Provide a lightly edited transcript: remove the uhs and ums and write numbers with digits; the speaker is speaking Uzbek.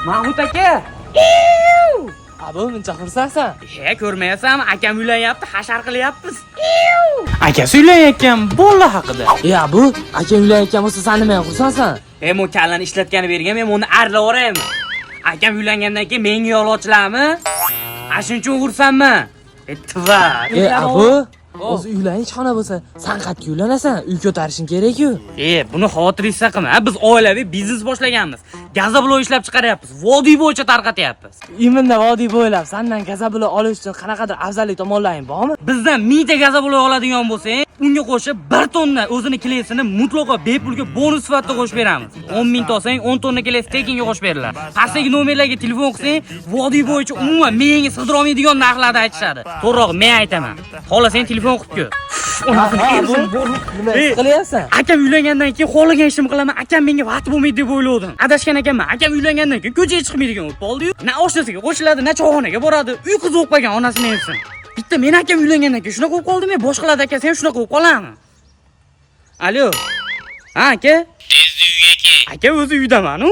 Mahmud aka. Abu, muncha xursandsan? He, ko'rmayapsanmi? Akam uylanyapti, hashar qilyapmiz. Akasi uylanayotgan bola haqida. E abu, akang uylanayotgan bo'lsa, san nimaga xursandsan? E, bu kallani ishlatgani bergan, men uni arlab yuboraymi? Akam uylangandan keyin menga yo'l ochiladimi? Ana shuning uchun xursandman. E, tva. E abu, o'zi uylanish xona bo'lsa, san qayerga uylanasan? Uy ko'tarishing kerak-ku. E, buni xotiringizda qilma. Biz oilaviy biznes boshlaganmiz. Gazoblok ishlab chiqaryapmiz. Vodiy bo'yicha tarqatyapmiz. Именно vodiy bo'ylab sandan gazoblok olish uchun qanaqadir afzallik tomonlaring bormi? Bizdan 1000 ta gazoblok oladigan bo'lsang, unga qo'shib 1 tonna o'zini клей sini mutlaqo bepulga bonus sifatida qo'shib beramiz. 10 ming ta olsang, 10 tonna клей si tekinga qo'shib beriladi. Pastdagi nomerlarga telefon qilsang, vodiy bo'yicha umuman miyangga sig'dira olmaydigan narxlarda aytishadi. To'g'rirog'i men aytaman. Xohlasang, telefon qilib ko'r. Onasini emsin. Nima E, his qilyapsan? Akam uylangandan keyin xohlagan ishimni qilaman, akam menga vaqt bo'lmaydi deb o'ylovdim. Adashgan ekanman. Akam uylangandan keyin ko'chaga chiqmaydigan bo'lib qoldi-yu. Na oshnasiga qo'shiladi, na choyxonaga boradi. Uy qizi bo'lib qolgan, onasini emsin. Bitta meni akam uylangandan keyin shunaqa bo'lib qoldimi? Boshqalarning akasi ham shunaqa bo'lib qoladimi? Alo. Ha, aka? Tezda uyga kel. Aka, o'zi uydaman-u.